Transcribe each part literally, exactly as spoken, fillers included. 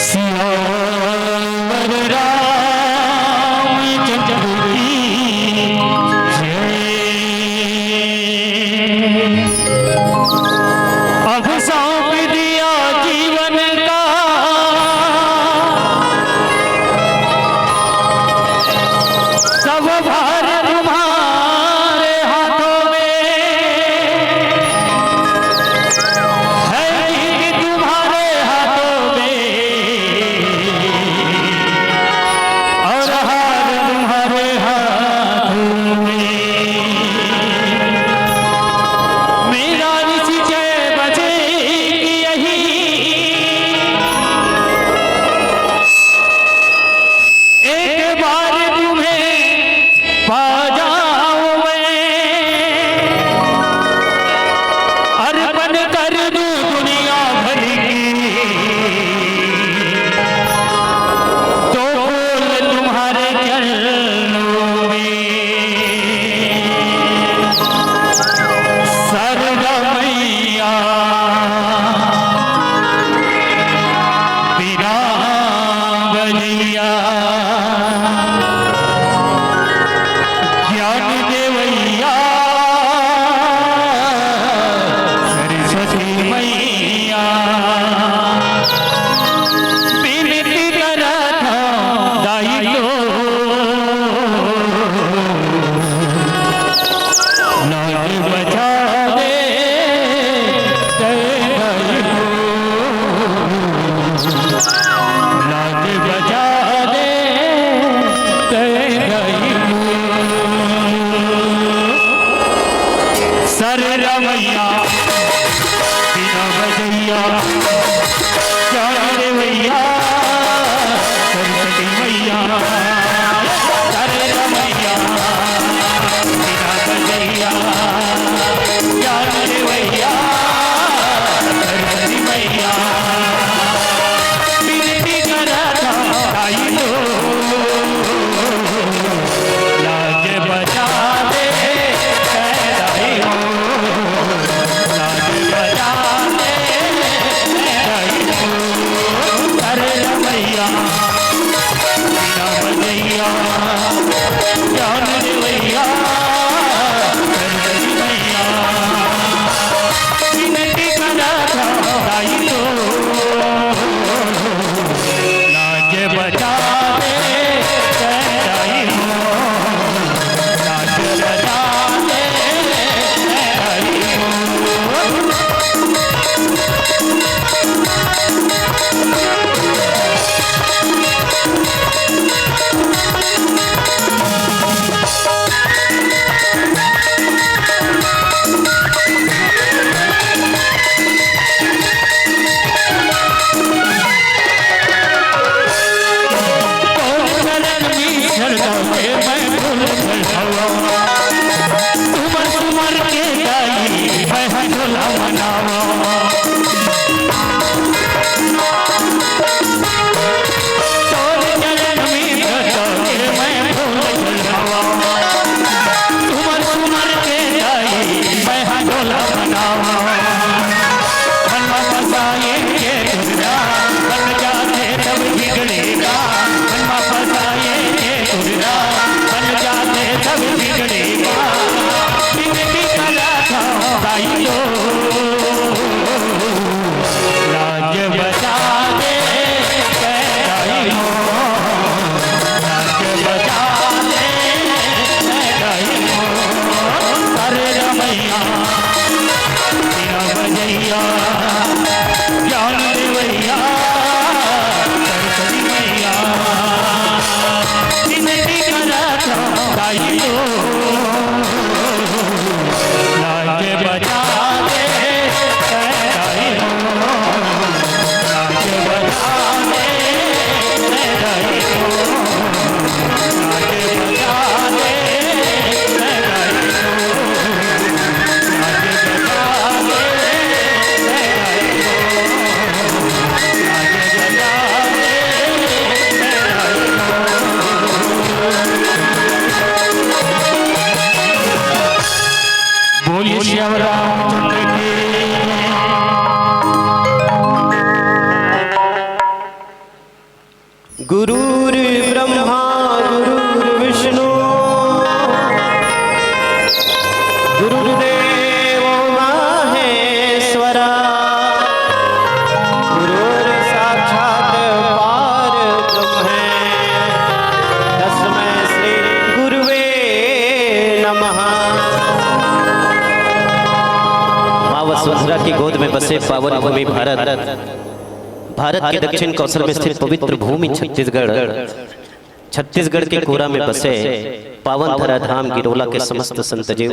सियावर रामचंद्र की जय। अब सौंप दिया जीवन का सब भार तुम्हारे हाथों में, है जिंदगी तुम्हारे हाथों में। बोलिए सियावर रामचंद्र की। गुरुर्ब्रह्मा गुरुर्विष्णु गुरुर्देव महेश्वरा गुरुर्साक्षात् परब्रह्म तस्मै श्री गुरुवे नमः। माँ वसुंधरा की गोद में बसे पावन भूमि भारत, भारत के दक्षिण कोसल में स्थित पवित्र भूमि छत्तीसगढ़, छत्तीसगढ़ के कोरा में बसे पावन धरा धाम गिरोला के समस्त संतजीव,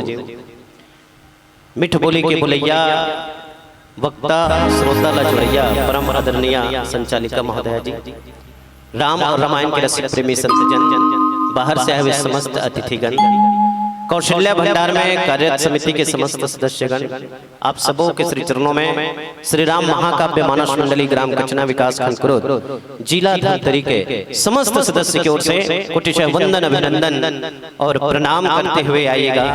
मिठ बोली के बोलैया, वक्ता, श्रोता ला जुड़ैया, परम आदरणीय संचालिका महोदया जी, राम और रामायण के रसिक प्रेमी संतजन, बाहर से आए हुए समस्त अतिथिगण, कौशल्या भंडार में कार्यरत समिति के समस्त सदस्यगण, आप सबों के श्री चरणों में श्री राम महाकाव्य मानस मंडली ग्राम कचना विकास खंड कुरुद जिला धमतरी के समस्त सदस्य की ओर से कोटिशः वंदन, अभिनंदन और प्रणाम करते हुए आइएगा।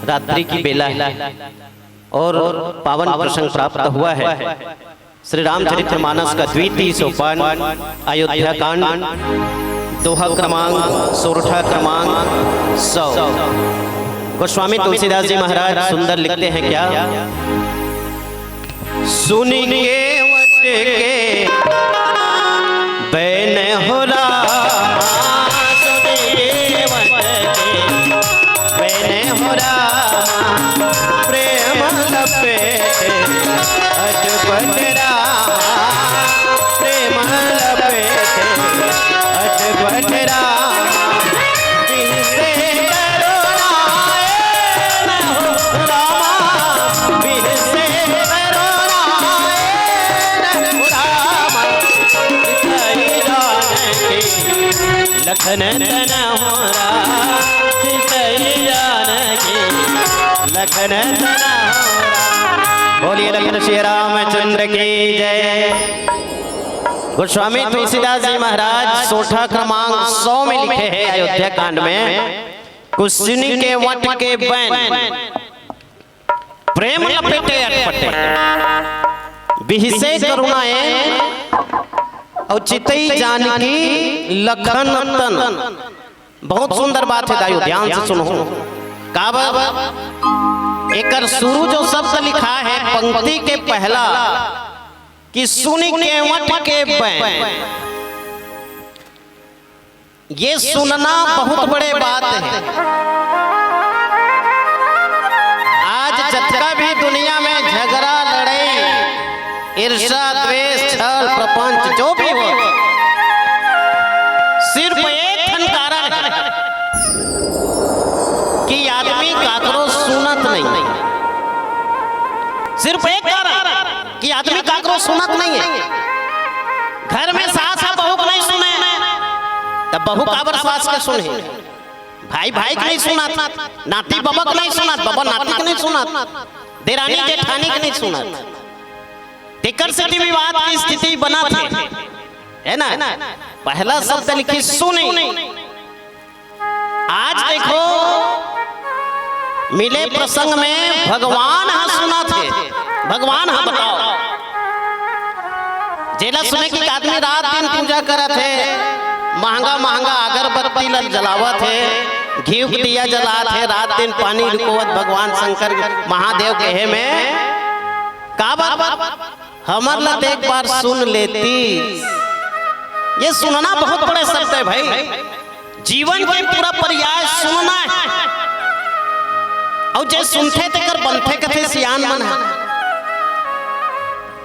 रात्रि की बेला है और पावन प्रसंग प्राप्त हुआ है। श्री रामचरित्र मानस का द्वितीय सोपान, अयोध्या कांड, दोहा क्रमांक, सोरठा क्रमांक सौ। गोस्वामी तुलसीदास जी महाराज सुंदर लिखते हैं क्या? सुनि केवट के बैन हो रामा, सुनि केवट के बैन हो रामा, प्रेम लपेटे अटपट रामा, प्रेम लपेटे अटपट रामा। बिहसे करुणाए न हो रामा, बिहसे करुणाए न हो रामा। सीतई जानकी लखन तन हो रामा, सीतई जानकी लखन तन हो रामा। बोलिए लखन श्री रामचंद्र की जय। गोस्वामी तुलसीदास जी महाराज सोरठा क्रमांक सौ में लिखे हैं अयोध्या कांड में, सुनि केवट के बैन प्रेम लपेटे अटपटे, बिहसे करुणाए और सीतई जानकी लखन तन। बहुत सुंदर बात है दाइयो, ध्यान से सुनो। काबर एकर शुरू जो शब्द लिखा है पंक्ति के पहला, कि सुनि केवट के बैन, ये सुनना बहुत बड़े बात हे। आज जतका भी दुनिया में झगरा, लड़ई, ईर्ष्या, द्वेष, छल, प्रपंच जो भी हो, सिर्फ एक ठन कारण हे कि आदमी काकरो सुनत नहीं। सिर्फ एक कारण कि आदमी काकरो सुनत नहीं हे। घर में सास ह बहू के नहीं सुने, त बहू काबर सास के सुनही? भाई भाई के नहीं सुनत, नाती बबा के नहीं सुनत, बबा नाती के नहीं सुनत, देरानी जेठानी के नहीं सुनत। तेकर सेती विवाद की स्थिति बनत हे, हे ना? पहला शब्द लिखिस सुनी। आज देखो, मिले प्रसंग में भगवान ह सुनत हे, भगवान ह बताओ। जेला सुने कि आदमी रात दिन पूजा करत हे, महंगा महंगा अगरबत्ती ल जलावत हे, घीव के दिया जलात हे, रात दिन पानी रुकोवत भगवान शंकर महादेव कहे में, काबर? हमर ला तो एक बार सुन लेती। ये सुनना बहुत बड़े शब्द हे भाई। जीवन के पूरा पर्याय सुनना हे। अउ जे सुनथे तेकर बनथे कथे सियान मन ह।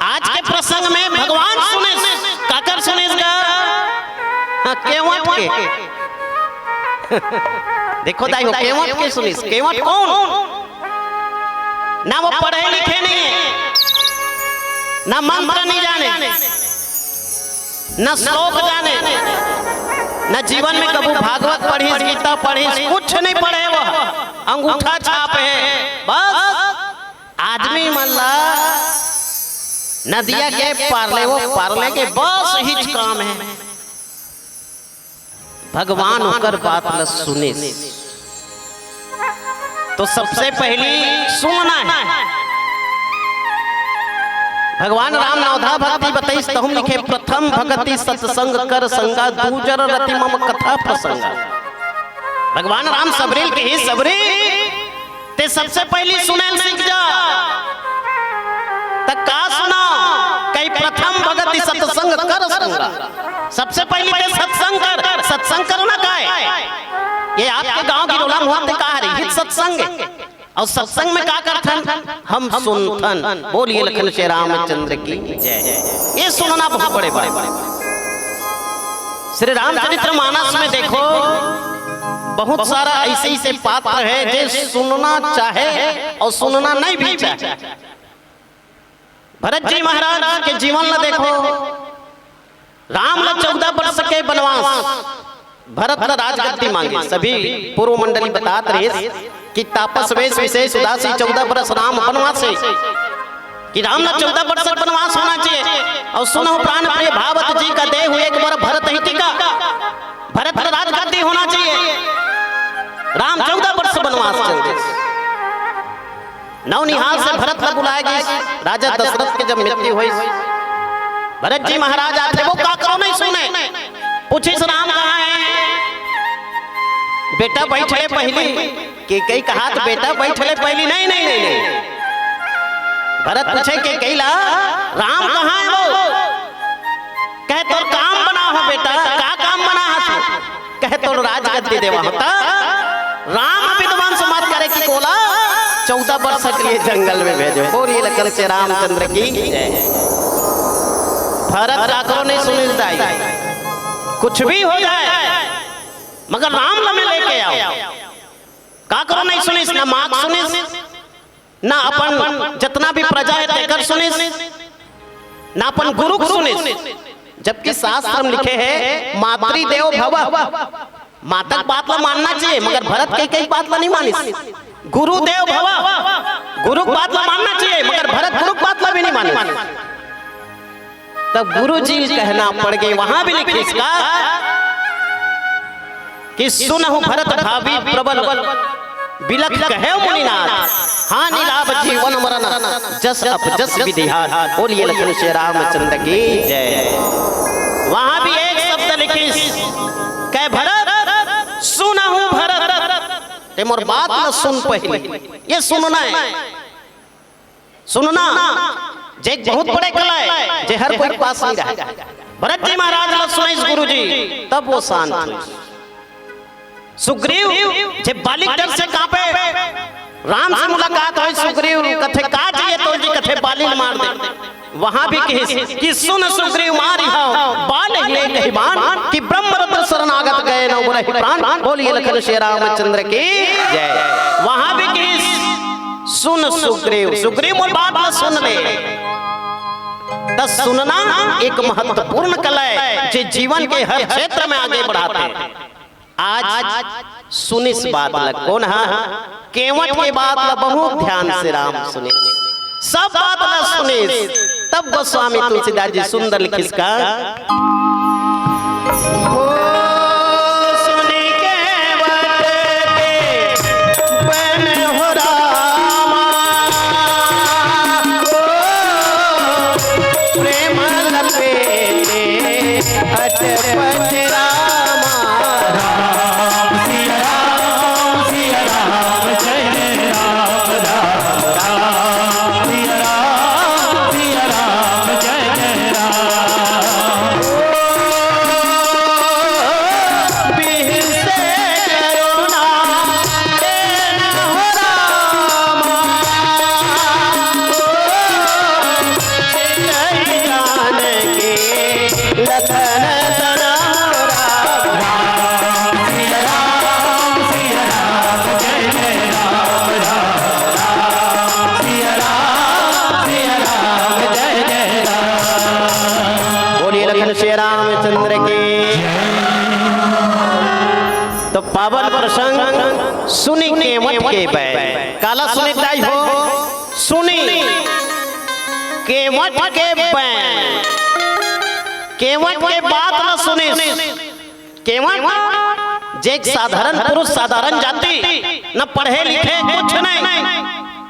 आज के प्रसंग में भगवान सुनिस, काकर सुनिस गा? हाँ, केवट के। देखो दाई हो, केवट के सुनिस। केवट कौन? ना वो पढ़े लिखे नहीं हे, ना मंत्र नहीं जाने, ना श्लोक जाने, ना जीवन में कभू भागवत पढ़िस, गीता पढ़िस, कुछ नहीं पढ़े वो। अंगूठा छाप हे बस। आदमी मन ला नदिया के पार ले, वो पार ले के बस इहीच काम हे। भगवान ओकर बात ल सुनिस। तो सबसे पहली सुनना हे। भगवान राम नवधा भक्ति बताइस, तहूं लिखे, "प्रथम भगति सत्संग कर संगा, दूजर रति मम कथा प्रसंगा।" भगवान राम सबरी ल कहिस, "सबरी, ते सबसे पहली सुने ल सीख जा।" त का सुना? कही, "प्रथम भगति सत्संग कर संगा।" सबसे पहली ते सत्संग कर, सत्संग करना का हे? ये आपके गांव की टोला म होवत हे का हरे? ये सत्संग हे। अउ सत्संग में का करथन? हम सुनथन। बोलिए लखन श्री रामचंद्र की जय। ये सुनना बहुत बड़े बात। श्री रामचरित्र मानस में देखो, बहुत सारा ऐसे ऐसे पात्र हे जे सुनना चाहे अउ सुनना नहीं भी चाहे। भरत जी महाराज के जीवन ला देखो, राम ला चौदह वर्ष के वनवास, भरत ला राजगद्दी मांगे। सभी पूर्व मंडली बतात रहिस कि तापस वेश विशेष उदासी, चौदह वर्ष राम वनवासी, कि राम ला चौदह वर्ष वनवास होना चाहिए। अउ सुनहु प्राण प्रिय भावत जी का, देहु एक बर भरत ही टीका, भरत ला राजगद्दी होना चाहिए। राम चौदह वर्ष वनवास चल दिस। नौनिहाल से भरत ला बुलाए गिस। राजा दशरथ के जब मृत्यु होइस, भरत जी महाराज आथे, वो काकरो नहीं सुने। पूछिस, "राम कहाँ हे?" बेटा बइठ ले पहिली, केकई कहात, "बेटा बइठ ले पहिली।" "नहीं, नहीं, नहीं, नहीं।" भरत पूछे केकई ला, "राम कहाँ हे वो?" कहे, "तोर काम बना हो बेटा।" "का काम बना हो तू?" कहे, "तोर राजगद्दी देवा हो।" त राम विध्वंस मत करे कि कोला चौदह वर्ष के लिए जंगल में भेजो। बोलिए लखन श्री रामचंद्र की जय। भरत काकरो नहीं सुनिस दाई, कुछ भी हो जाए, मगर राम ला में लेके आओ। काकरो नहीं सुनिस, ना माँ के सुनिस, ना अपन जतना भी प्रजा हे तेकर सुनिस, ना अपन गुरु के सुनिस। जबकि शास्त्र में लिखे हे, "मातृदेव भव।" माता के बात ला मानना चाहिए, मगर भरत केकई के बात ला नहीं मानिस। "गुरुदेव भव", गुरु के बात ला मानना चाहिए, मगर भरत गुरु के बात ला भी नहीं मानिस। तब गुरु जी कहना पड़ गे, वहां भी लिखिस का कि "सुनहु भरत भावी प्रबल, बिलख कहे मुनिनाथ, हानि लाभ जीवन मरण, जस अपजस विधि हाथ।" बोलिए लखन श्री रामचंद्र की जय। वहां भी एक शब्द लिखिस, कहे, "भरत, सुनहु भरत, ते मोर बात ल सुन पहले।" ये सुनना हे। सुनना जे एक बहुत बड़े कला हे, जे हर कोई के पास नहीं रहे। भरत जी महाराज ला सुनाइस गुरु जी, तब वो शांत होइस। सुग्रीव जे बाली के डर से कांपे, राम से मुलाकात होय, सुग्रीव कथे, "का चाहिए तोर जी?" कथे, "बाली ल मार दे।" वहां भी कहिस कि सुन सुग्रीव मारिहव बाल ही एक ही बान, कि ब्रह्मरुद्र शरणागत गए न उबरहि प्राण। बोलिए लखन श्री रामचंद्र की जय। वहां भी कहिस, सुन सुग्रीव, सुग्रीव मोर बात ला सुन ले। त सुनना एक महत्वपूर्ण कला है, जे जीवन के हर क्षेत्र में आगे बढ़ाथे। आज सुनिस बात ल कोन हा? केवट के बात ल बहुत ध्यान से राम सुनिस, सब बात ल सुनिस। तब गोस्वामी तुलसीदास जी सुंदर लिखिस का, ओ सुनि केवट के बन हो रामा, ओ प्रेम लपेटे अटपट रामा। राम सिया राम सिया राम जय जय राम, राम राम सिया राम सिया राम जय जय राम। बिहसे करुणा देना हो रामा। चितई जानकी लखन तना हो राम। राम सिया राम सिया राम जय जय राम, राम राम सिया राम सिया राम जय जय राम। बोलिए लखन श्री रामचंद्र की। तो पावन प्रसंग सुनि केवट के बैन। काला सुनिस दाई हो? सुनि केवट के बैन। केवट के बात न सुनिस। केवट जे एक साधारण पुरुष, साधारण जाति, न पढ़े लिखे कुछ नहीं,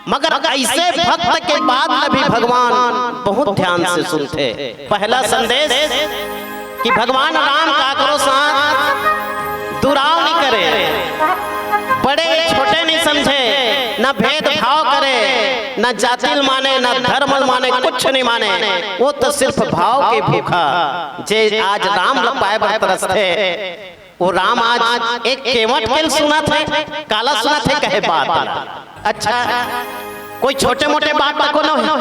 मगर ऐसे भक्त के बात ल भी भगवान बहुत ध्यान से सुनथे। पहला संदेश कि भगवान राम काकरो साथ दुराव नहीं करे, बड़े छोटे नहीं समझे, न भेदभाव करे, न जाति ल माने, न धर्म ल माने, कुछ नहीं माने। वो तो सिर्फ भाव के भूखा, जे आज राम ल पाए बर तरसथे, वो राम आज एक केवट के ल सुनत हे, काला सुनत हे, कहे बात। अच्छा, कोई छोटे मोटे बात तको न हो,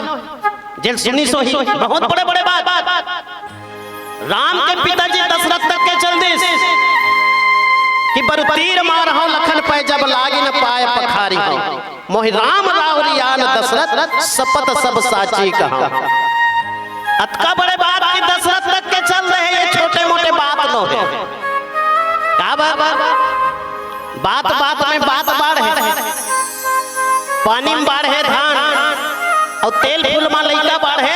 जेल सुनिस होही, बहुत बड़े बड़े बात। राम के पिताजी दशरथ तक के चल दिस कि बरु तीर मारहौं लखन पै, जब लागिन पाय पखारिहौं। मोहि राम लाव रियान दशरथ, सपत सब साची कहौं। अतका बड़े बात कि दशरथ तक के चल रहे, ये छोटे मोटे बात नो हे। का बात? बात बात में बात बाढ़े, पानी में बाढ़े धान, अउ तेल फूल में लइका बाढ़े,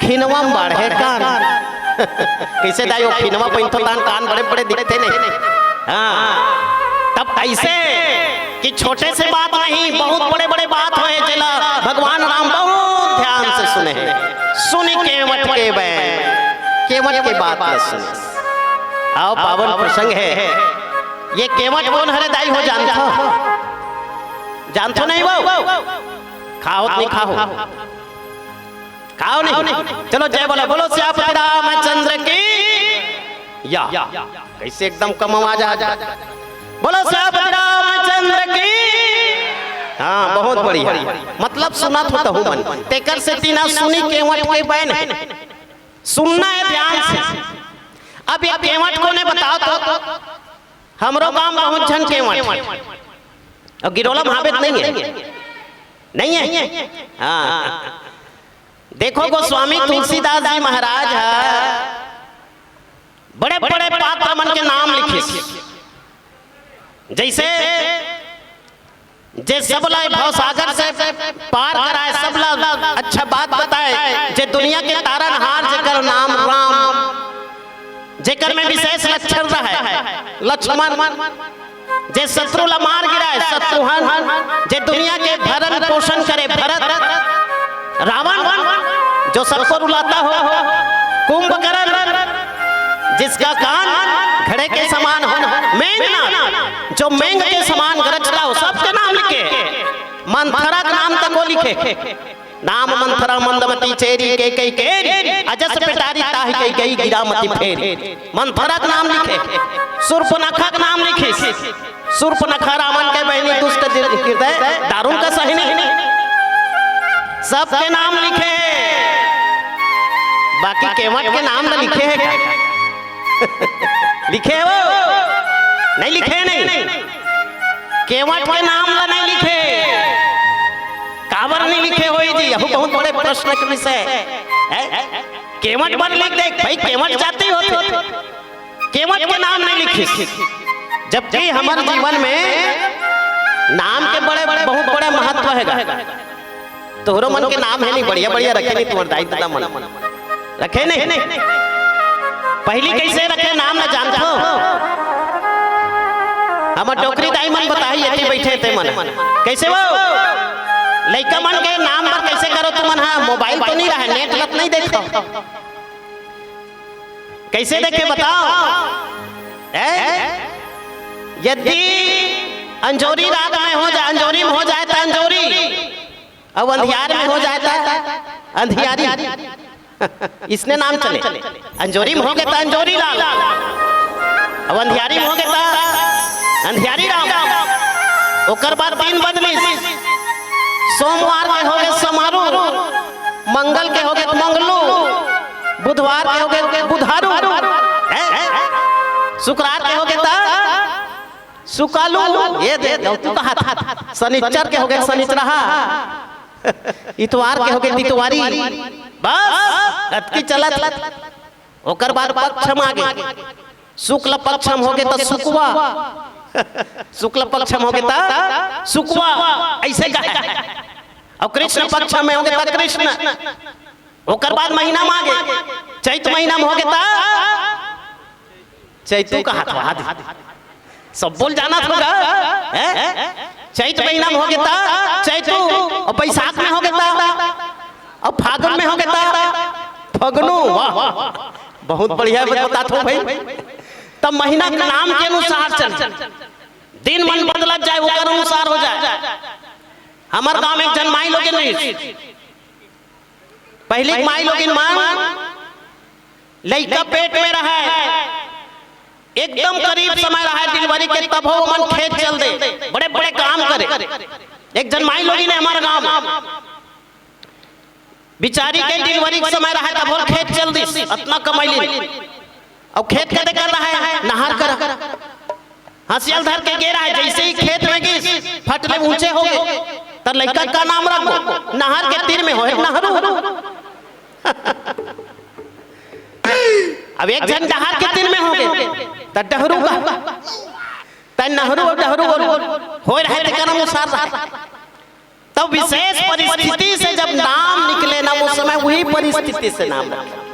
खिनवा में बाढ़े कान। कइसे दाई, वो खिनवा पहिनथो तान कान बड़े बड़े दिखथे नहीं? हाँ, तब कइसे कि छोटे से बात नहीं, बहुत बड़े बड़े बात होय, जेला भगवान राम बहुत ध्यान से सुने हे। सुनि केवट के बैन, केवट के बात ल सुने। अउ पावन प्रसंग हे। ये केवट कोन हरे दाई हो, जानथो? जानथो नहीं वो? खाहो त नहीं खाहो? खाहो नहीं? चलो जय बोला, बोलो सियापति रामचंद्र की। या, कइसे एकदम कम आवाज आ जा। बोलो सियापति रामचंद्र की। हाँ, बहुत बढ़िया। मतलब सुनत हो तहू मन। तेकर सेती ना सुनि केवट के बैन हे। सुनना हे ध्यान से। अब ये केवट कोन हे बताओ तो? हमरो गांव बहुत झन केवट हे। अउ गिरोला महाबेद नहीं हे? नहीं हे? हाँ। देखो गोस्वामी तुलसीदास जी महाराज ह बड़े बड़े पात्र मन के नाम लिखिस, जइसे जे सबला भवसागर से पार कराए, सबला अच्छा बात बताए, जे दुनिया के तारनहार, जेकर नाम राम, जेकर में विशेष लक्षण रहे, लक्ष्मण, जे शत्रु ला मार गिराए, शत्रुघ्न, जे दुनिया के भरण पोषण करे, भरत, रावण, जो सबको रुलाता हो, कुंभकर्ण, जिसका कान घड़े के समान हो, मेघनाथ, जो मेघ के समान गरजता हो, सबके नाम लिखे, मंथरा के नाम तक वो लिखे। नाम मंथरा मंदमती चेरी कैकई केरी, अजस पेटारी ताहि कैकई गिरा मति फेरी। मंथरा के नाम लिखे, सूर्पनखा के नाम लिखिस। सूर्पनखा रावण के बहिनी दुष्ट हृदय दारुण का सहिनी। सबके नाम लिखे, बाकी केवट के नाम न लिखे हे का? लिखे हो? नहीं लिखे, नहीं। केवट के नाम ला नहीं लिखे। काबर नहीं लिखे होही जी? यहू बहुत बड़े प्रश्न के विषय है। केवट बर लिख दे भाई, केवट जाति होथे। केवट के नाम नहीं लिखिस, जबकि हमर जीवन में नाम के बड़े, बहुत बड़े महत्व हे गा। तोहरो मन के नाम हे नहीं, बढ़िया बढ़िया रखे नहीं तुम्हार दाई ददा मन, रखे नहीं? पहली कैसे रखे नाम न जानथो? हमर डोकरी दाई मन बताही, एती बैठे ते मन। कैसे वो लइका मन के नाम बर कैसे करो तुमन? हाँ, मोबाइल तो नहीं रहे, नेट लत नहीं देखो, कैसे देखे बताओ? हैं? यदि अंजोरी राग में हो जाए, अंजोरी में हो जाए तो अंजोरी, अब अंधियार में हो जाए तो अंधियारी। इसने नाम चले। अंजोरी में हो गए तो अंजोरी लाल, अब अंधियारी में हो गए तो अंधियारी राम। ओकर बाद दिन बदलिस, सोमवार के हो गए समारू, मंगल के हो गए मंगलू, बुधवार के हो गए बुधारू, हैं? शुक्रार के हो गए तो सुकालू, ये दे, तू कहा था, शनिचर के हो गए शनिचरहा, इतवार के हो गए तितवारी, बस अतकी चलत। ओकर बाद पक्ष में आगे, शुक्ल पक्ष में हो गए तो सुकवा, शुक्ल पक्ष में हो गए तो सुकवा, ऐसे कहे। और कृष्ण पक्ष में हो गए तो कृष्ण। ओकर बाद महीना में आगे, चैत महीना में हो गए तो चैतू कहा था आदि। सब बोल जाना होगा, हैं? चैत महीना में हो गए तो चैतू, और बैसाख में हो गए तो, और फागुन में हो गए तो फगनू। वाह, बहुत बढ़िया बात बतात हो भाई। तब महीना के नाम के अनुसार चल, दिन मन बदलत जाए, ओकर अनुसार हो जाए। हमर गांव में एक जन माई लोगिन रहिस, पहली माई लोगिन मन लइका पेट में रहे, एकदम करीब समय रहे डिलीवरी के, तभो मन खेत चल दे, बड़े बड़े काम करे। एक जन माई लोगिन हे हमर गांव में, बिचारी के डिलीवरी के समय रहे, तभो खेत चल दिस, अतना कमैली। अउ खेत कते कर रहे, नहर कर। हंसिया ल धर के गे रहे, जैसे ही खेत में गिस, फट ले ऊंचे हो गए। त लइका का नाम रखबो? नहर के तीर में हो, नहरू। अब एक जन डहार के तीर में हो गए, त डहरू का, त नहरू और डहरू और हो रहे, तेकर अनुसार रहे। तब विशेष परिस्थिति से जब नाम निकले ना, उस समय वही परिस्थिति से नाम रखे।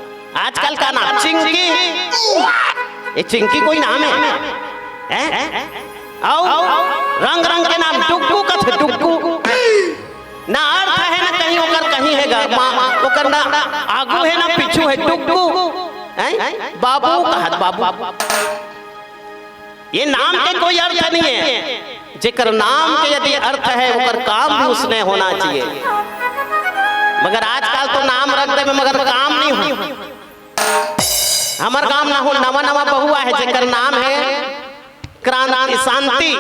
आजकल का नाम चिंकी, ये चिंकी कोई नाम है? हैं? आओ, रंग रंग के नाम, डुग्गू कथे, डुग्गू। ना अर्थ है ना कहीं ओकर कहीं है गा, मा-, ओकर ना आगू है ना पीछू है, डुग्गू। हैं? बाबू कहत, बाबू। ये नाम के कोई अर्थ नहीं है। जेकर नाम के यदि अर्थ है, ओकर काम भी उसने होना चाहिए। मगर आजकल तो नाम रख देबे, मगर काम नहीं हो। हमर गांव ना हो, नवा नवा बहुआ है, जेकर नाम है क्रांति, शांति।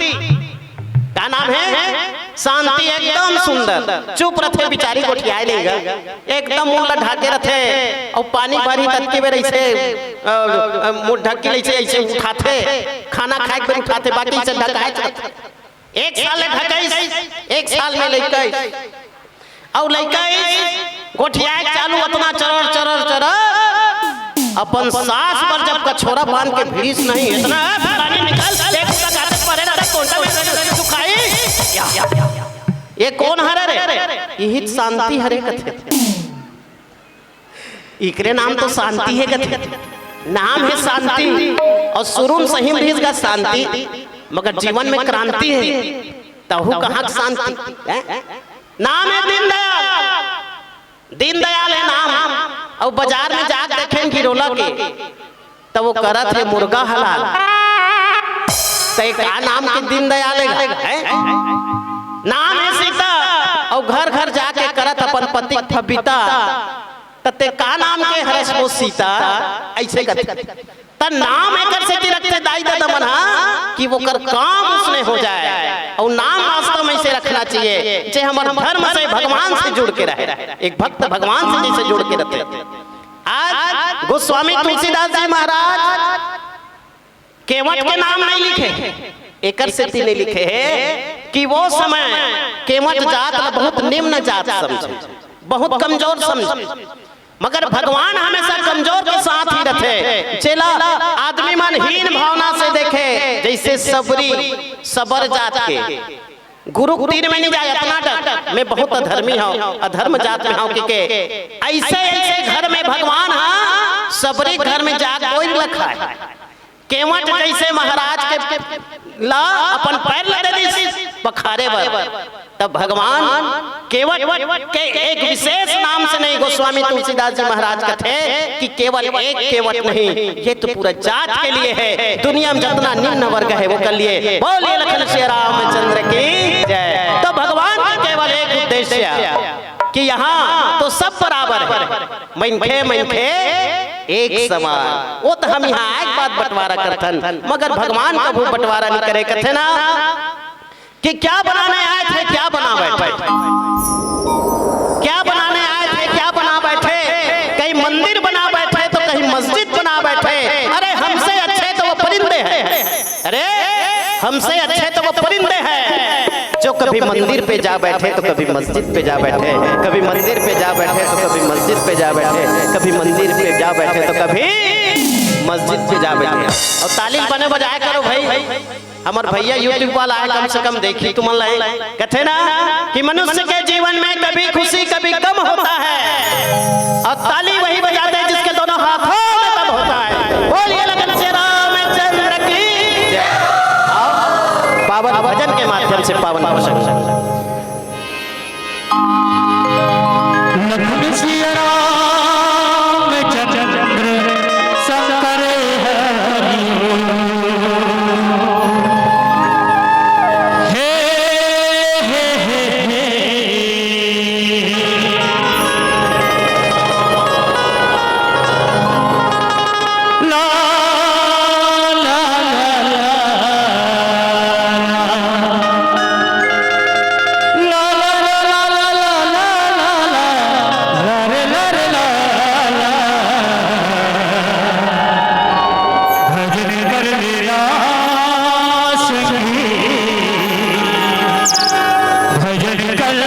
का नाम है? शांति। एकदम सुंदर, चुप रथे बिचारी, गोठियाए नहीं गा। एकदम मुंह ला ढाके रथे, अउ पानी भरी ततके बेर ऐसे, अ, अ, मुंह ढकी ऐसे, ऐसे उठाथे, खाना खाए के बेर उठाथे, बाकी से ढकाए रथे। एक साल ले ढकाइस, एक साल में लइका आइस। अउ लइका आइस, गोठियाए चालू, अतना चरर, चरर, चरर, अपन सास पर जब कछोरा बांध के भिड़िस नहीं, इतना पानी निकाल, एक टूटा गाते परे रहता, कोंटा में सुखाई। या, या, या, या। ये कोन हरे रे? इही त शांति हरे कथे। इकरे नाम तो शांति हे कथे। नाम हे शांति, अउ शुरू में सही में रहिस गा शांति, मगर जीवन में क्रांति हे, तहू कहाँ के शांति? हैं? नाम हे दीनदयाल, दीनदयाल हे नाम। अउ बाजार में जाके देखेन गिरोला के, त वो करत हे मुर्गा हलाल। त ये का नाम के दीनदयाल हे, हैं? नाम हे सीता, अउ घर घर जाके करत अपन पति के फबिता, त ते का नाम के हरस वो सीता, अइसे कथे। त नाम एकर सेती रखथे दाई ददा मन हा कि ओकर काम उसने हो जाए। अउ नाम वास्तव में इसे रखना चाहिए, जे हमर धर्म से, भगवान से जुड़ के रहे, एक भक्त भगवान से जैसे जुड़ के रहते। आज गोस्वामी तुलसीदास जी महाराज केवट के नाम नहीं लिखे, एकर सेती नहीं लिखे हे कि वो समय केवट जात ला बहुत निम्न जात समझे, बहुत कमजोर समझे। मगर भगवान हमेशा कमजोर के साथ ही रथे। जेला आदमी मन हीन भावना से देखे, जैसे सबरी, सबर जात के गुरु के तीर में नहीं जाए, अपना डर, मैं बहुत अधर्मी हूँ, अधर्म जात में हूँ, के, के ऐसे ऐसे घर में भगवान हा सबरी घर में जा कोई रखा है। केवट जैसे महाराज के ला अपन पैर ला दे दिस पखारे बर, तब भगवान केवट के एक विशेष नाम से नहीं, गोस्वामी तुलसीदास जी महाराज कथे कि केवल एक केवट नहीं, ये तो पूरा जात के लिए है। दुनिया में जितना निम्न वर्ग है, वो कर लिए। बोलिए लखन श्री रामचंद्र की जय। तो भगवान का केवल एक उद्देश्य कि यहाँ तो सब बराबर है, मनखे मनखे एक समान। वो तो हम यहाँ एक बात बंटवारा करथन, मगर भगवान कभू बंटवारा नहीं करे, कथे ना कि क्या बनाने आए थे, क्या बना बैठे, क्या बनाने आए थे, क्या बना बैठे। कहीं मंदिर बना बैठे तो कहीं मस्जिद बना बैठे। अरे, हमसे अच्छे तो वो परिंदे हैं। अरे, हमसे अच्छे तो वो परिंदे हैं जो कभी मंदिर पे जा बैठे तो कभी मस्जिद पे जा बैठे, कभी मंदिर पे जा बैठे तो कभी मस्जिद पे जा बैठे, कभी मंदिर पे जा बैठे तो कभी मस्जिद पे जा बैठे। और ताली बने बजाया करो भाई, हमर भैया YouTube वाला है, कम से कम देखी तुमन ला। कथे ना कि मनुष्य के जीवन में कभी खुशी कभी गम होता है, और ताली वही बजाते हैं जिसके दोनों हाथों में दम होता है। बोलिए लखन श्री रामचंद्र की जय। आओ, पावन भजन के माध्यम से पावन प्रसंग। लखन सिया राम चंद्र शंकर हरि बोल। हे, हे, हे, हे। ला, ला, ला, ला। भजन कर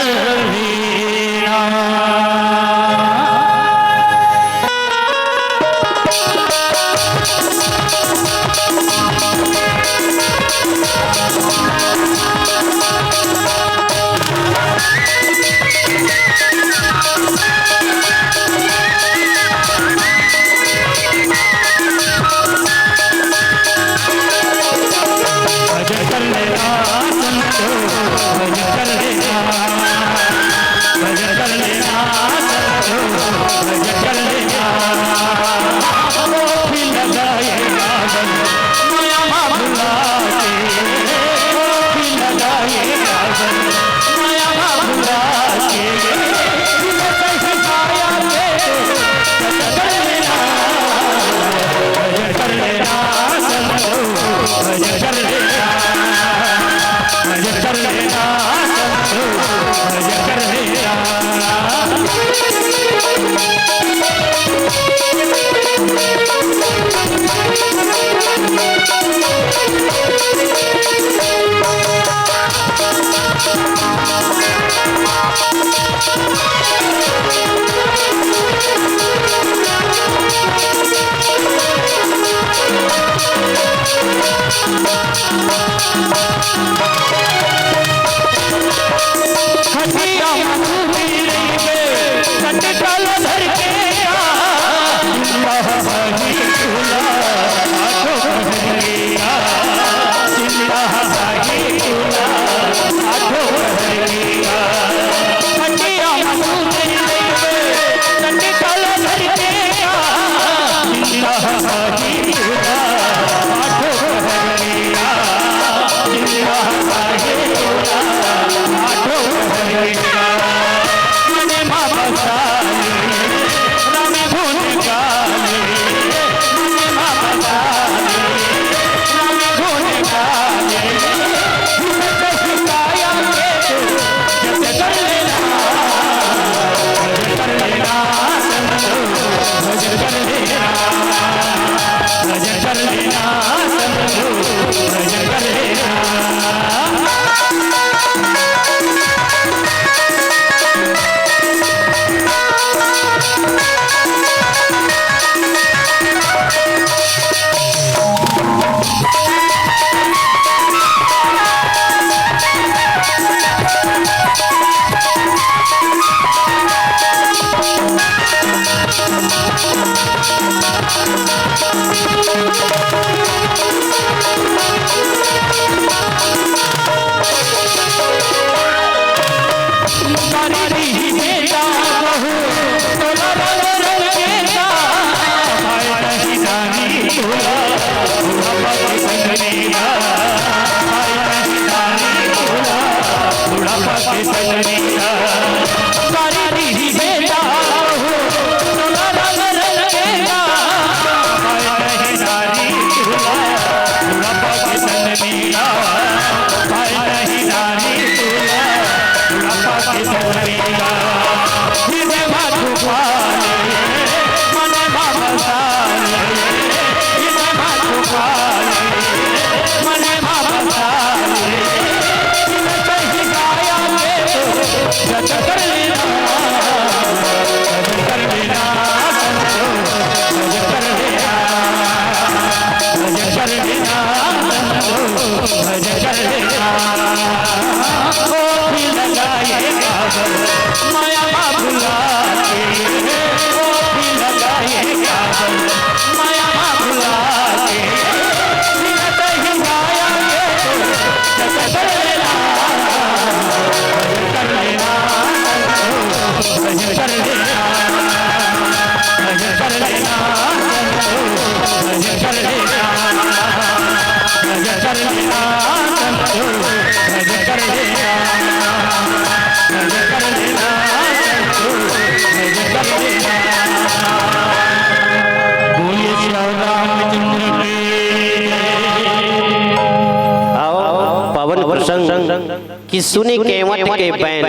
आओ, पावन प्रसंग कि सुनी केवट के बैन।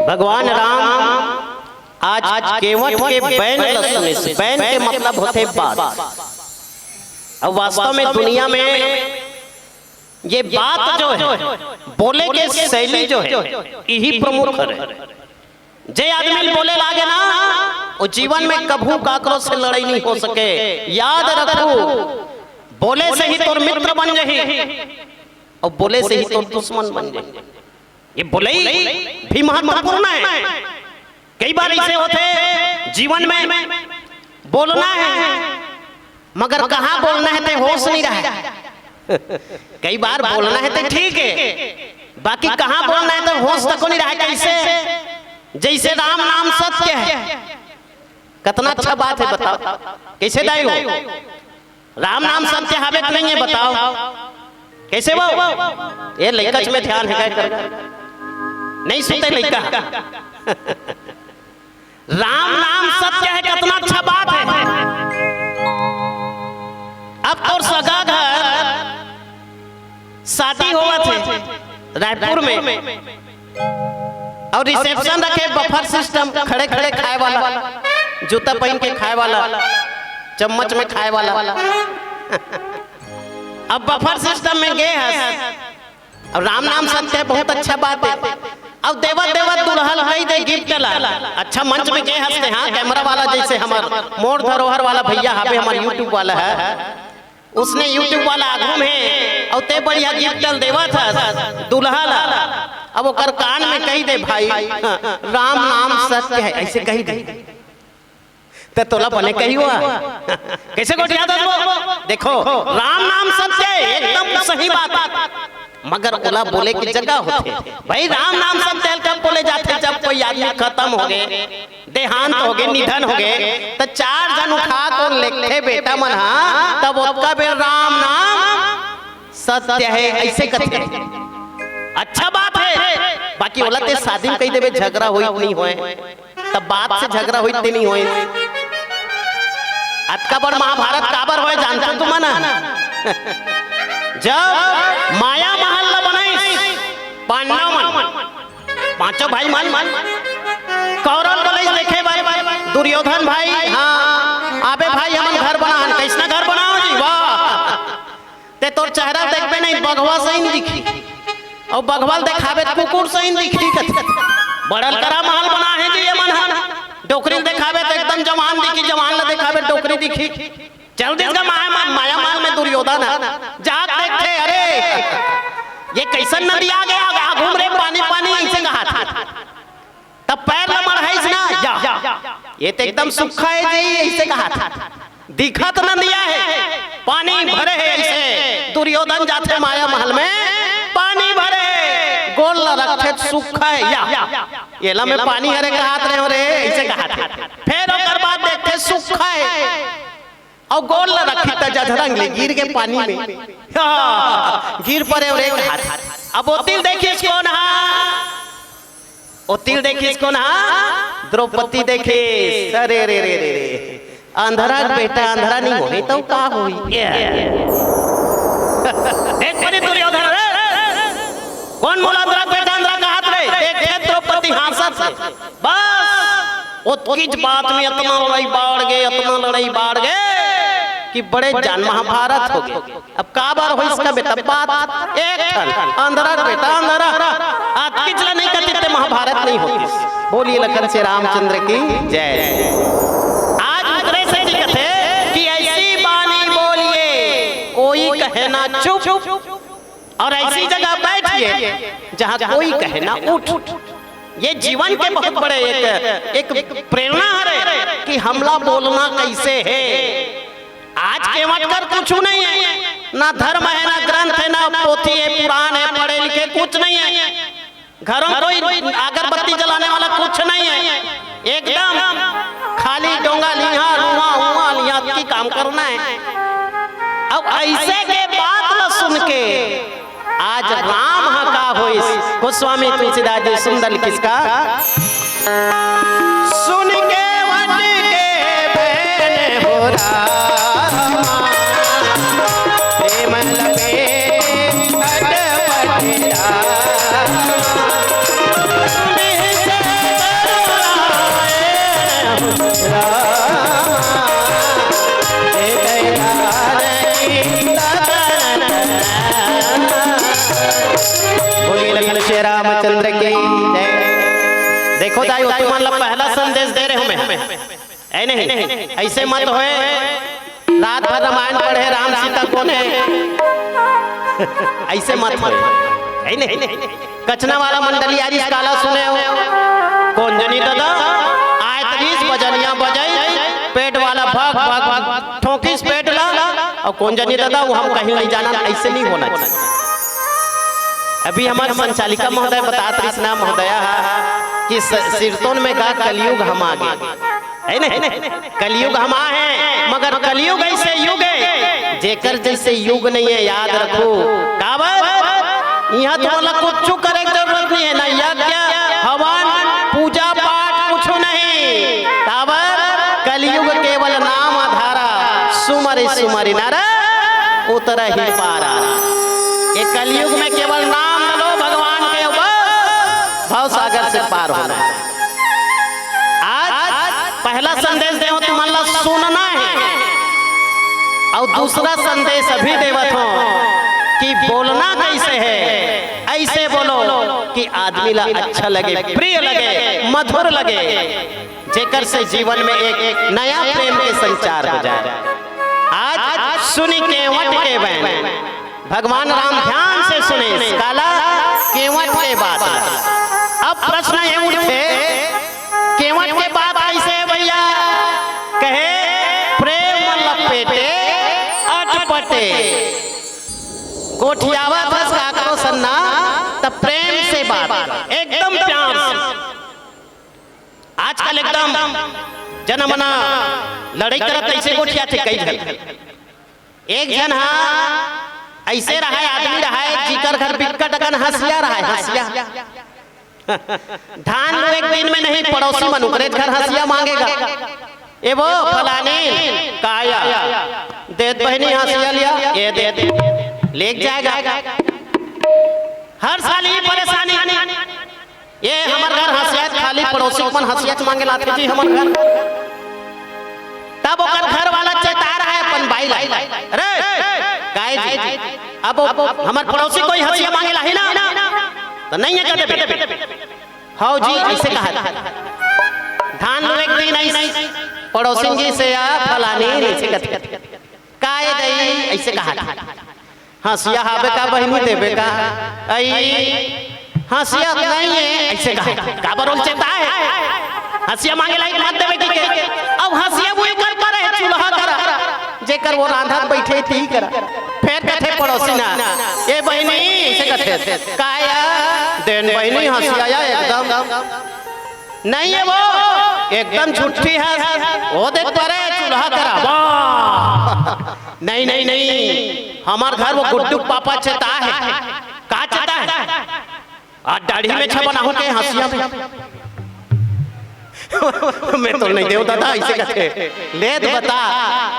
भगवान राम आज केवट के बैन ल सुनिस। बैन के मतलब होथे बात। अब वास्तव में दुनिया में ये बात जो है, बोले के शैली जो है, यही प्रमुख है। जे आदमी ल बोले लागे ना, वो जीवन में कभू काकरो से लड़ाई नहीं हो सके। याद रखू, बोले से ही तोर मित्र बन जाही और बोले से ही तोर दुश्मन बन जाही। ये बोलई भी महत्वपूर्ण है। कई बार ऐसे होथे जीवन में, बोलना है मगर कहाँ बोलना है ते होश नहीं रहे। कई बार बोलना है ते ठीक है, बाकी कहाँ बोलना है ते होश तको नहीं रहे। कैसे? जैसे राम नाम सत्य है। कितना अच्छा बात है, बताओ। कैसे दाई हो? राम नाम सत्य हावे कि नहीं है, बताओ। कैसे वो? ये लइका में ध्यान है, क्या कर? नहीं सुनते लइका। राम नाम सत्य है, कितना अच्छा बात है। अब तोर सगा घर शादी होवत है रायपुर में, और रिसेप्शन रखे बफर सिस्टम, खड़े खड़े खाए वाला, जूता पहन के खाए वाला, चम्मच में खाए वाला। अब बफर सिस्टम में गे हस, अब राम नाम सत्य है, बहुत अच्छा बात है। अब देवत देवत दुल्हन कई दे गिफ्ट ला। अच्छा मंच में गे हस ते, हाँ, कैमरा वाला जैसे हमर मोर धरोहर वाला भैया हावे, हमर YouTube वाला है, उसने YouTube वाला आगू में और ते बढ़िया गिफ्ट ल देवत हस दुल्हा ला। अब ओकर कान में कही दे, भाई, राम नाम सत्य है, ऐसे कही दे। ते तोला बने कही हुआ। कैसे गोठिया दस वो? देखो, राम नाम सत्य है, एकदम सही बात। मगर ओला बोले की जगह होथे। भाई, राम नाम सत्य है कब बोले जाथे? जब कोई आदमी खत्म हो गए, देहांत हो गए, निधन हो गए, तो चार झन उठा को लेथे बेटा मन हा, तब ओतका बेर राम नाम सत्य है, ऐसे कथे। अच्छा बात है, बाकी ओला ते शादी में कही देवे, झगड़ा होई नहीं होए, तब बात से झगड़ा होई ते नहीं होए। अतका बड़ महाभारत काबर होए जानथो तुमन? जब माया महल ला बनाइस पांडव मन, पांचों भाई मन, कौरव बोले देखे भाई, दुर्योधन भाई, हाँ, आबे भाई, हमन घर बनाहन। कैसना घर बनाओ जी? वाह, ते तोर चेहरा देखबे नहीं, बघवा सही दिखी, और बघवा ल देखाबे त कुकुर सही दिखी। कथे, बड़ल करा महल बना है जी ये मन हा। डोकरी ल देखाबे त एकदम जवान दिखी, जवान ल देखाबे डोकरी दिखी। चल दिस गा माया, माया महल में दुर्योधन है, जात देखथे, अरे ये कैसन नदी आ गया, आ घूम रे पानी पानी, ऐसे कहा था। तब पैर ल मढ़ाइस ना, या, ये तो एकदम सूखा है जी, ऐसे कहा था। दिखत नदिया है, पानी भरे है ऐसे। दुर्योधन जाथे माया महल में, पानी भरे है, गोड़ ल रखथे त सूखा है, या, एला में पानी हरे कहत रहे हो रे, ऐसे कहा था। फिर ओकर बाद देखथे सूखा है, अउ गोड़ ला रखिस त जधरंग ले गिर गे पानी में। गिर परे अउ एक हाथ। अब ओ तीर देखिस कोन हा? ओ तीर देखिस कोन हा? द्रौपदी देखिस। अरे रे रे रे रे, अंधरा के बेटा अंधरा नहीं होही त का होही? देख परे दुर्योधन रे, कोन मोला अंधरा के बेटा अंधरा कहत रे? देख, देख द्रौपदी हाँसत हे। बस ओतकीच बात में अतना लड़ई बाढ़ गे, अतना लड़ई बाढ़ गे कि बड़े जान महाभारत हो गे। अब काबर होइस का बेटा बात? एक ठन अंधरा के बेटा अंधरा। अतकीच ला नहीं कहितिस ते महाभारत नहीं होतिस। बोलिए लखन श्री रामचंद्र की जय। आज उतरे से जी कथे कि ऐसी बानी बोलिए, कोई कहे ना चुप, और ऐसी जगह बैठिए जहाँ कोई कहे ना उठ। ये जीवन के बहुत बड़े एक, एक प्रेरणा हरे कि हमला बोलना कैसे हे। आज केवट कर कुछु नहीं है, ना धर्म है, ना ग्रंथ है, ना पोथी है, पुराण है, पढ़े लिखे कुछ नहीं है। घरों कोई अगरबत्ती जलाने वाला कुछ नहीं है, एकदम खाली डोंगा लिहा, रुआ हुआ लिहा की काम करना है। अब ऐसे के बात ल सुन के आज राम ह का होइस, गोस्वामी तुलसीदास जी सुंदर लिखिस का। सुन केवट के बहन हो रामा, प्रेम लपेटे खटपट रामा। सुन से करुणाए रामा, हे दयाल की बोलिए लखन श्री रामचंद्र की जय। देखो दाई, ओ तुमन ला पहला संदेश दे रहे हूँ मैं, है नहीं? ऐसे मत होए, रात भर रामायण पढ़े, राम सीता कोन हे, ऐसे मत होए, है नहीं? कचना वाला मंडली आज इस काला सुने हो, कोन जनी दादा, आय तरीस बजनिया बजाई, पेट वाला भग भग ठोकिस पेट ला, अउ कोन जनी दादा, वो हम कहीं नहीं जाना, ऐसे नहीं होना चाहिए। अभी हमर संचालिका महोदय बतात रहिस ना महोदया ह कि स-, सिरतोन में गा कलयुग हम आ गे, है नहीं? कलयुग हम आ हे, मगर कलयुग ऐसे युग हे, जेकर जैसे युग नहीं है, याद रखो। काबर? इहाँ तुमन ला कुछ करे के जरूरत नहीं है, ना यज्ञ, हवन, पूजा पाठ, कुछ नहीं। काबर? कलयुग केवल नाम आधारा, सुमरि सुमरि नर उतरहि पारा। ये कलयुग में केवल नाम लो भगवान के, बस भव सागर से पार होना है। आज पहला संदेश देवत हूँ, तुमन ला सुनना है, अउ दूसरा संदेश अभी देवत हूँ कि बोलना कैसे है, ऐसे बोलो कि आदमी ला अच्छा लगे, प्रिय लगे, मधुर लगे, जेकर से जीवन में एक, एक नया प्रेम के संचार हो जाए। आज सुनि केवट के बहन, भगवान राम ध्यान से सुनिस, काला केवट के बात। अब प्रश्न ये उठथे, केवट के बात कैसे हे भैया? कहे, प्रेम लपेटे अटपटे। गोठियावत हस काकरो संग ना, त प्रेम से बात, एकदम प्यार से। आजकल एकदम जनमना लड़ई करत, ऐसे गोठियाथे कई झन। एक झन हा ऐसे रहय, आदमी रहय, जिकर घर बिकट अकन हँसिया रहय, हँसिया। धान लुए के दिन में नहीं, पड़ोसी मन उकरे घर हँसिया मांगे गा। ए वो फलानी, काया, देत बहिनी हँसिया लिया, ए दे, लेके जाय गा। हर साल ये परेशानी। ए हमर घर हँसिया खाली पड़ोसी मन हँसियाच मांगे ल आथे जी हमर घर। तब ओकर घर वाला चेता रहय अपन बाई ला, "रे, काय जी, अब हमर पड़ोसी कोई हँसिया मांगे ल आही ना, त नहीं हे कथे।" "हव जी," ऐसे कहत। धान लुए के दिन आइस, पड़ोसिन जी से या फलानी ऐसे कथे। "काय दई?" ऐसे कहत। "हँसिया हावे का बहिनी, देबे का?" "अई, हँसिया नहीं हे," ऐसे कहा। "काबर ओला चेताय? हँसिया मांगे ल आही, मत देबे कहिके।" अब हँसिया वो एकर पर हे, चूल्हा करा, जेकर वो रांधत बइठे हे, ती करा। फेर कथे पड़ोसी ना, "ए बहिनी," ऐसे कथे, "काया? देन बहिनी, हँसिया या एकदम।" "नहीं हे वो, एकदम झूठी हे, वो देख परे चूल्हा करा।" वाह! नहीं, नहीं, नहीं, हमर घर वो गुड्डू के पापा चेता हे। का चेता हे? आज दाढ़ी में छपना हो के हंसिया में। मैं तो नहीं देव दादा, ऐसे कहते। ले तो बता,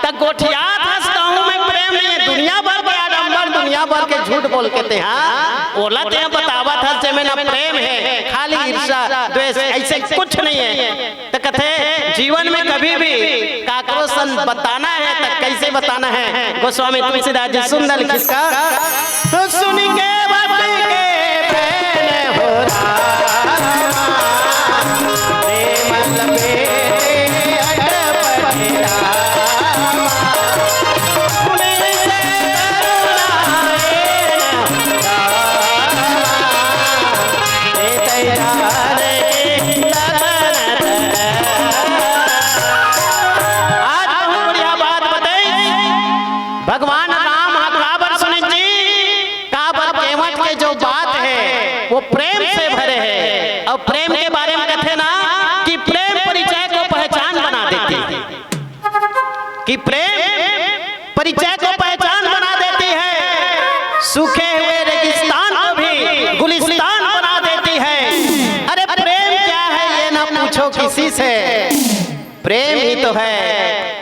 त गोठियात हंसता हूँ मैं प्रेम में, दुनिया भर के आडंबर, दुनिया भर के झूठ बोल के ते, हाँ? ओला ते बतावत हस, जे में ना प्रेम हे, खाली ईर्ष्या, द्वेष, ऐसे कुछ नहीं हे। त कथे, जीवन में कभी भी काकरो सन बताना हे, त कैसे बताना हे? गोस्वामी तुलसीदास जी सुंदर लिखिस का, तो सुन के भक्त के बैन हो रामा, प्रेम लपेटे अटपट रामा। उनसे करुणा आज बहुत बढ़िया बात बताई। भगवान राम ह काबर सुनिस जी, काबर केवट के जो बात हे, वो प्रेम से भरे हे। अउ प्रेम के बारे में कथे ना कि प्रेम परिचय को पहचान बना देती है, कि प्रेम परिचय को पहचान बना देती है, सूखे हुए रेगिस्तान को भी गुलिस्तान बना देती है। अरे प्रेम क्या है, ये ना पूछो किसी से, प्रेम ही तो है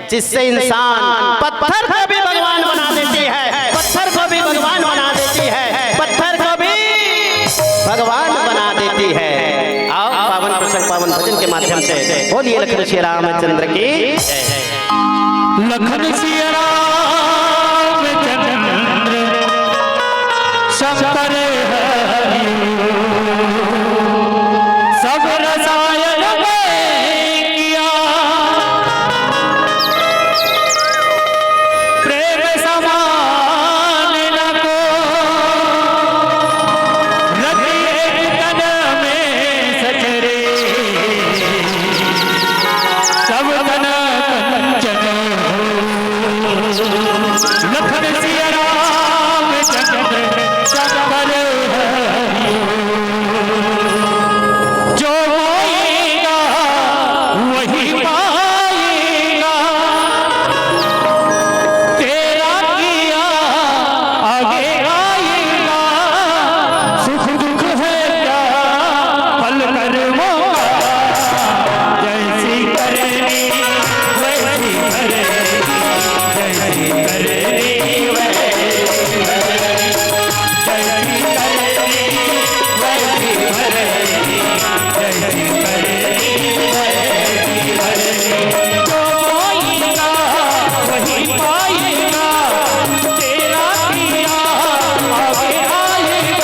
जिससे इंसान पत्थर को भी भगवान बना देती है, पत्थर को भी भगवान बना देती है, पत्थर को भी भगवान बना देती है। आओ, पावन प्रसंग, पावन भजन के माध्यम से बोलिए लखन श्री रामचंद्र की। लखन सिया रामचंद्र शंकर हरि, सब रसायन में किया। प्रेम समान न को रति एक तन में सचरे। सब तन कंचन हो, लखन सिया रामचंद्र शंकर हरि। जो होएगा वही पाएगा, तेरा किया आगे आएगा। सुख दुख है क्या फल कर्मों का, जैसी करनी वैसी भरनी, जैसी करनी वैसी भरनी, जैसी करनी वैसी भरनी, जैसी करनी वैसी भरनी। जो पाएगा वही पाएगा, तेरा किया आगे आएगा।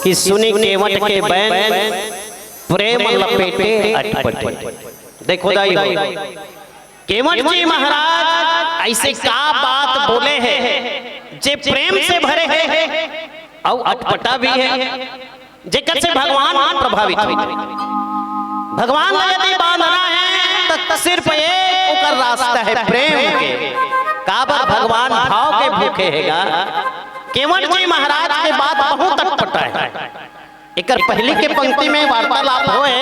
कि सुनी केवट के बैन, प्रेम लपेटे अटपटे। देखो दाई हो, केवट जी महाराज ऐसे का बात बोले हे, जे प्रेम से भरे हे अउ अटपटा भी हे, जेकर से भगवान प्रभावित होथे। भगवान ला यदि बांधना हे, त सिर्फ एक ओकर रास्ता हे, प्रेम के। काबर भगवान भाव के भूखे हे गा। केवट जी महाराज के बात बहुत अटपटा हे। एकर पहिली के पंक्ति में वार्तालाप होए,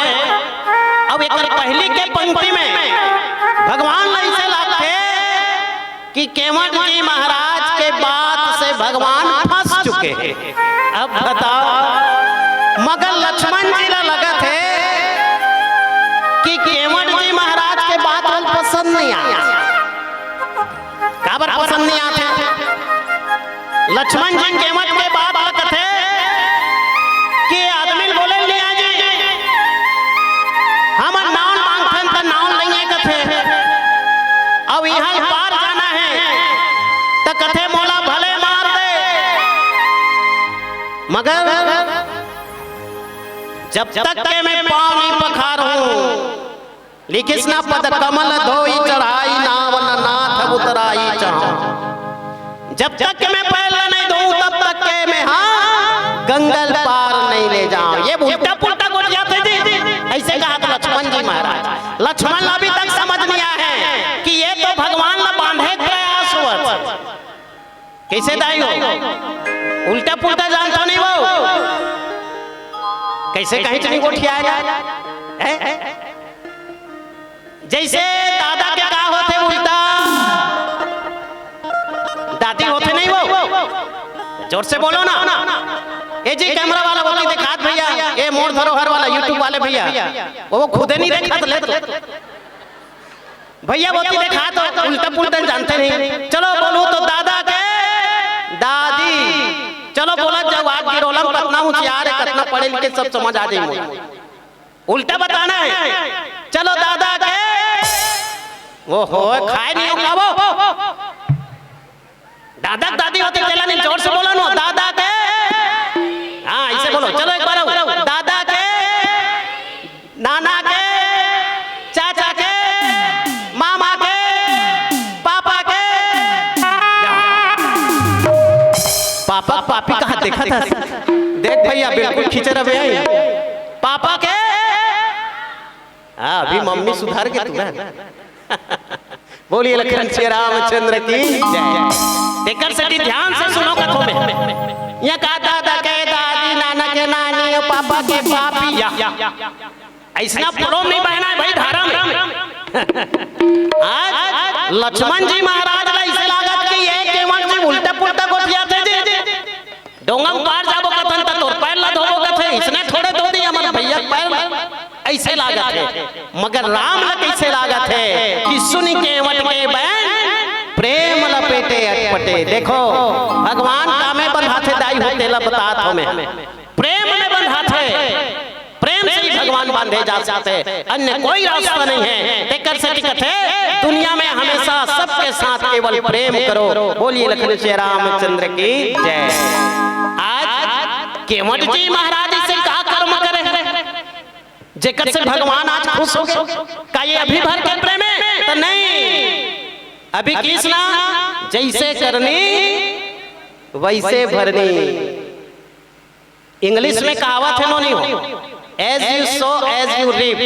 अब एकर पहिली के पंक्ति में भगवान ला अइसे लागथे कि केवट जी महाराज के बात से भगवान फंस चुके हे। अब बताओ, मगर लक्ष्मण जी ला लगत हे कि केवट जी महाराज के बात ला पसंद नहीं आया। काबर पसंद नहीं आथे? लक्ष्मण जी केवट के बात ला कथे कि आदमी बोले, "ले आ जी, हमन नाव मांगथन त नाव नइये," कथे। अब इहां पार जाना हे त कथे, "मोला भले मार दे, मगर जब तक के मैं पांव नहीं पखारहूं, लिखिस ना पद कमल धोई चढ़ाई, नाव न नाथ उतराई चाहूं। जब तक के मैं पैर ला नहीं धोऊं, तब तक के मैं, हां, गंगा ल पार नहीं ले जाऊं।" ये उल्टा पुल्टा गोठियाथे जी। अइसे कहा तो लक्ष्मण जी महाराज, लक्ष्मण ला अभी तक समझ नहीं आया हे कि ये तो भगवान ला बांधे के प्रयास होवत। कइसे दाई हो? उल्टा पुल्टा जानता नहीं वो। कइसे कहीं चली गोठियाएगा? हैं? जइसे दादा के का होथे उल्टा? दादी होथे नहीं वो? जोर से बोलो ना। ए जी, कैमरा वाला, वो नहीं देखात भैया, ए मोर धरोहर वाला YouTube वाले भैया, वो खुदे नहीं देखात ले तो। भैया, वो तो देखा तो उल्टा पुल्टा जानते नहीं। चलो बोलूं तो दादा के दादी। चलो बोला जाओ, आज गिरोलम कतना होशियार हे, कतना पढ़े लिखे, सब समझ आ जाए। उल्टा बताना हे। चलो दादा के, वो हो, खाए नहीं होगा वो। दादा के दादी होथे तेला नहीं, जोर से बोलो ना, दादा के। हां, अइसे बोलो, चलो एक बार अउ। दादा के, नाना के, चाचा के, मामा के, पापा के। पापा, पापी कहां देखा था? देख भैया, बिल्कुल खींचे रहे भाई। पापा के। हां, अभी मम्मी सुधार के तू ना। बोलिए लखन श्री रामचंद्र की जय। तेकर सेती ध्यान से सुनो कथो में। इहां का दादा के दादी, नाना के नानी अउ पापा के पापी। या, या, या। अइसना प्रेम नहीं बहना हे भाई धरम। आज लक्ष्मण जी महाराज ला अइसे लागत कि ये केवट जी उल्टा पुल्टा गोठियाथे जी। डोंगा म पार जाबो कथन त तोर पैर ला धोबो कथे, इसने थोड़े धो दी हमर भैया के पैर ला, अइसे लागत हे। मगर राम ला कइसे लागत हे कि सुनि केवट के बैन, प्रेम लपेटे अटपटे। देखो, भगवान कामे बंधाथे दाई हो, तेला बतात हों मैं। प्रेम में बंधाथे, प्रेम से ही भगवान बांधे जा सकथे, अन्य कोई रास्ता नहीं हे। तेकर सेती कथे, दुनिया में हमेशा सबके साथ केवल प्रेम करो। बोलिए लखन श्री रामचंद्र की जय। आज केवट जी महाराज अइसे का कर्म करे, जेकर से भगवान आज खुश हो गए? का ये अभी भर के प्रेम हे? त नहीं, अभी किस ना, जइसे करनी वइसे भरनी। English में कहावत हे नोनी हो, "As you sow, as you reap।"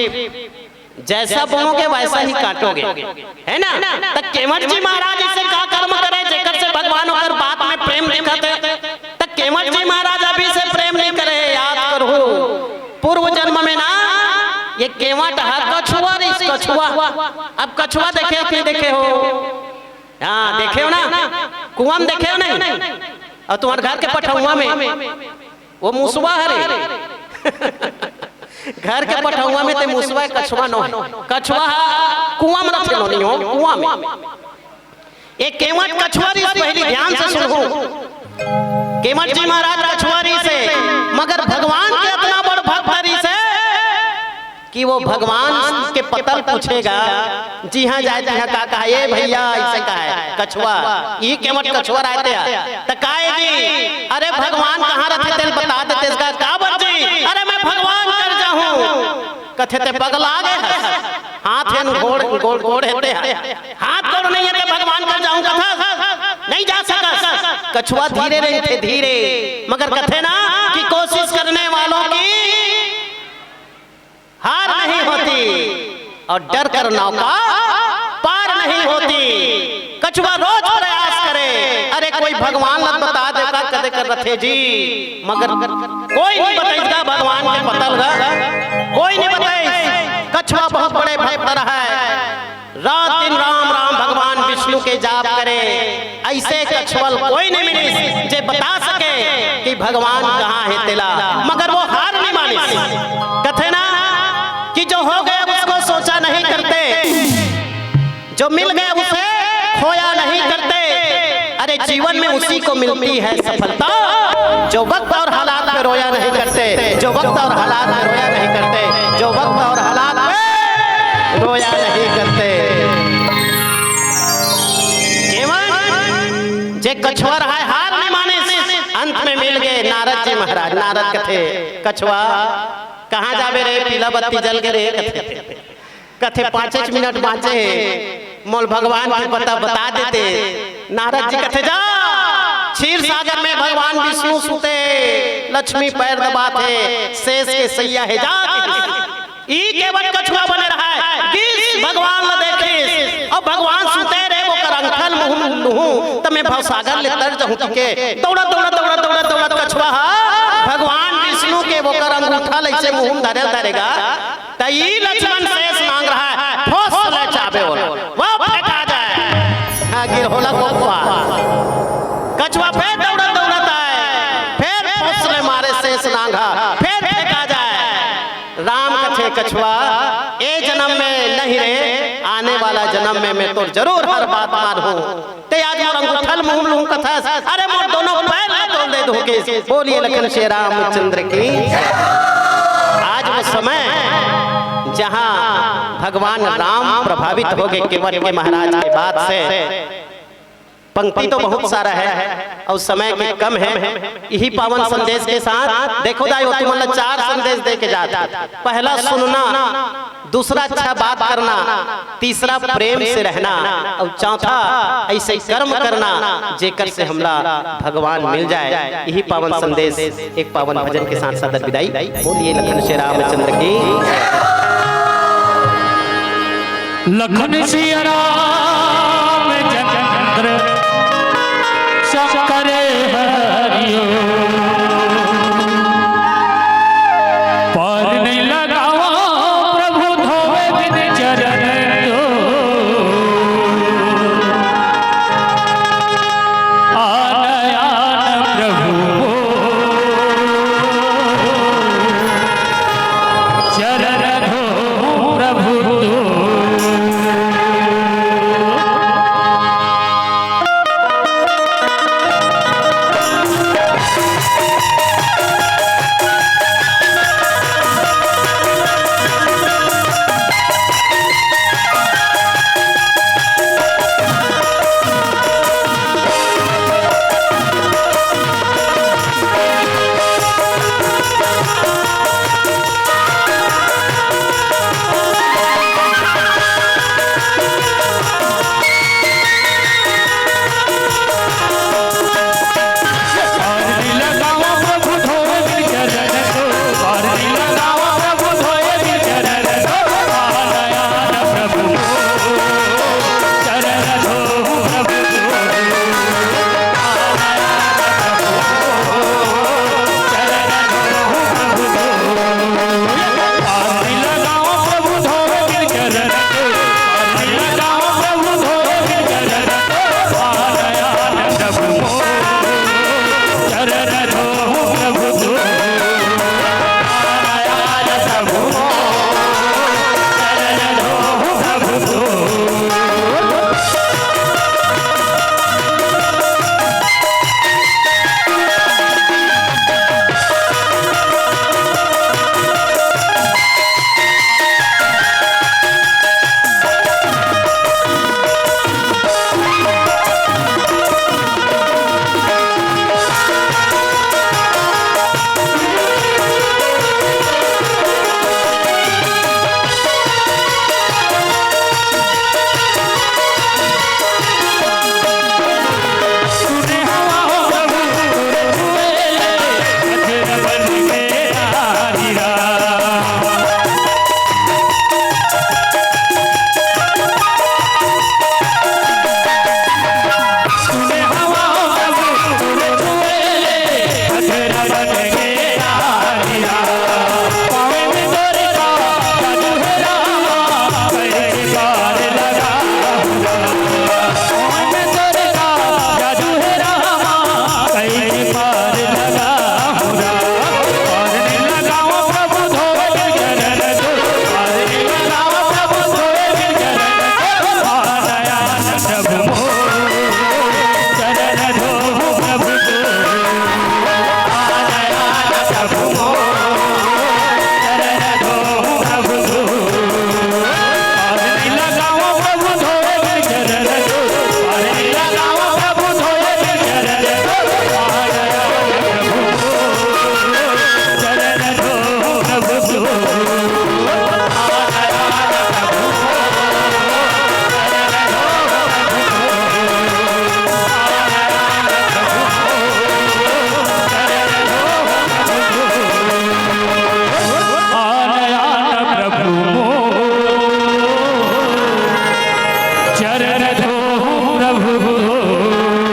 जैसा बोओगे, वैसा ही काटोगे, है ना? त केवट जी महाराज अइसे का कर्म करे, जेकर से भगवान ओकर बात में प्रेम दिखत हे? त केवट जी महाराज अभी से प्रेम नहीं करे, याद करहू। पूर्व जन्म में ना, ये केवट हर कछुआ रहिस, कछुआ। अब कछुआ देखे हो कि नहीं देखे हो? हां, देखे हो ना? कुआं में देखे हो नहीं? अउ तुम्हर घर के पठउवा में वो मुसवा हरे। घर के पठउवा में ते मुसवा, कछुआ नोहे। कछुआ कुआं में रथे नोनी हो, कुआं में। ये केवट कछुआ रहिस, पहली ध्यान से सुनहू। केवट जी महाराज कछुआ रहिस हे, मगर भगवान के अतना बड़ भक्त रहिस हे कि वो भगवान के पता ल पूछेगा, जिहाँ जाए तिहाँ का कहा, "ए भइया, अइसे कहा हे, कछुआ, ई केवट कछुआ रहते हैं।" त काहे जी, "अरे भगवान कहाँ रथे तेल बता देते इसका।" "काबर जी?" "अरे मैं भगवान कर जाहूँ।" कथे, "ते पगला गे हस? हाथ हे न गोड़, गोड़, गोड़ हे ते, हाथ गोड़ नहीं हे ते भगवान कर जाहूँ कथस? नहीं जा सकस।" कछुआ धीरे रहिथे, धीरे, मगर कथे ना कि कोशिश करने वालों की हार नहीं होती और डर कर नौका पार नहीं होती। कछुआ रोज प्रयास करे, "अरे कोई भगवान ल बता दे का कदे कर रथे जी।" मगर कोई नहीं बताइस का भगवान के पता ल गा, कोई नहीं बताइस। कछुआ बहुत बड़े भक्त रहा है, रात दिन राम राम भगवान विष्णु के जाप करे। अइसे कछुआ ल कोई नहीं मिलिस जे बता सके कि भगवान कहाँ हे तेला, मगर वो हार नहीं मानिस। कथे ना कि जो हो गया उसको सोचा नहीं करते, जो मिल गया उसे खोया नहीं करते। अरे जीवन में उसी को मिलती है सफलता, जो वक्त और हालात में रोया नहीं करते, जो वक्त और हालात में रोया नहीं करते, जो वक्त और हालात में रोया नहीं करते। केवल जे कछुआ रहा है, हार नहीं मानिस, अंत में मिल गए नारद जी महाराज। नारद कथे, "कछुआ, कहाँ जाबे रे? पीला बत्ती जल गे रे।" कथे, कथे, "पाँचेच मिनट बाँचे हे, मोल भगवान के पता बता देते।" नारद जी कथे, "जा, क्षीर सागर में भगवान विष्णु सुते, लक्ष्मी पैर दबात हे, शेष के सैया हे, जा।" ई केवल कछुआ बने रहा है, किस भगवान ल देखिस? अब भगवान सुते रे, ओकर अंगठा ल मुँह लुहूँ, त मैं भवसागर ले तर जाहूँ के। दौड़ा, दौड़ा, दौड़ा, दौड़ा, दौड़ा कछुआ हा भगवान विष्णु के ओकर अंगूठा ल अइसे मुँह धरे धरेगा, त ई लक्ष्मण शेष नांग रहा है, फोस ले चाबे ओला, वो फेंका जाए। हाँ, गिर होला कोपा। कछुआ फेर दौड़त दौड़त आए, फेर फोस ले मारे शेष नांग हा, फेर फेंका जाए। राम कथे, "कछुआ, ए जन्म में नहीं रे, आने वाला जन्म में मैं तोर जरूर हर बात मानहूँ।" ते आज मोर अंगूठा ल मुँह लुहूँ कथस, अरे मोर दोनों पैर ल तोल दे दूँ के। बोलिए लखन श्री रामचंद्र की। आज वो समय जहाँ भगवान राम प्रभावित हो गए केवट के महाराज के बात से। पंक्ति तो बहुत सारा है और समय के कम है, इही पावन संदेश के साथ। देखो दाई, वो तुमन ला चार संदेश दे के जात हे। पहला सुनना, दूसरा अच्छा बात करना, तीसरा प्रेम से रहना और चौथा अइसे कर्म करना जेकर से हमला भगवान मिल जाए। इही पावन संदेश एक पावन भजन के साथ सादर विदाई। बोलिए लखन श्री रामचंद्र की। लखन श्री राम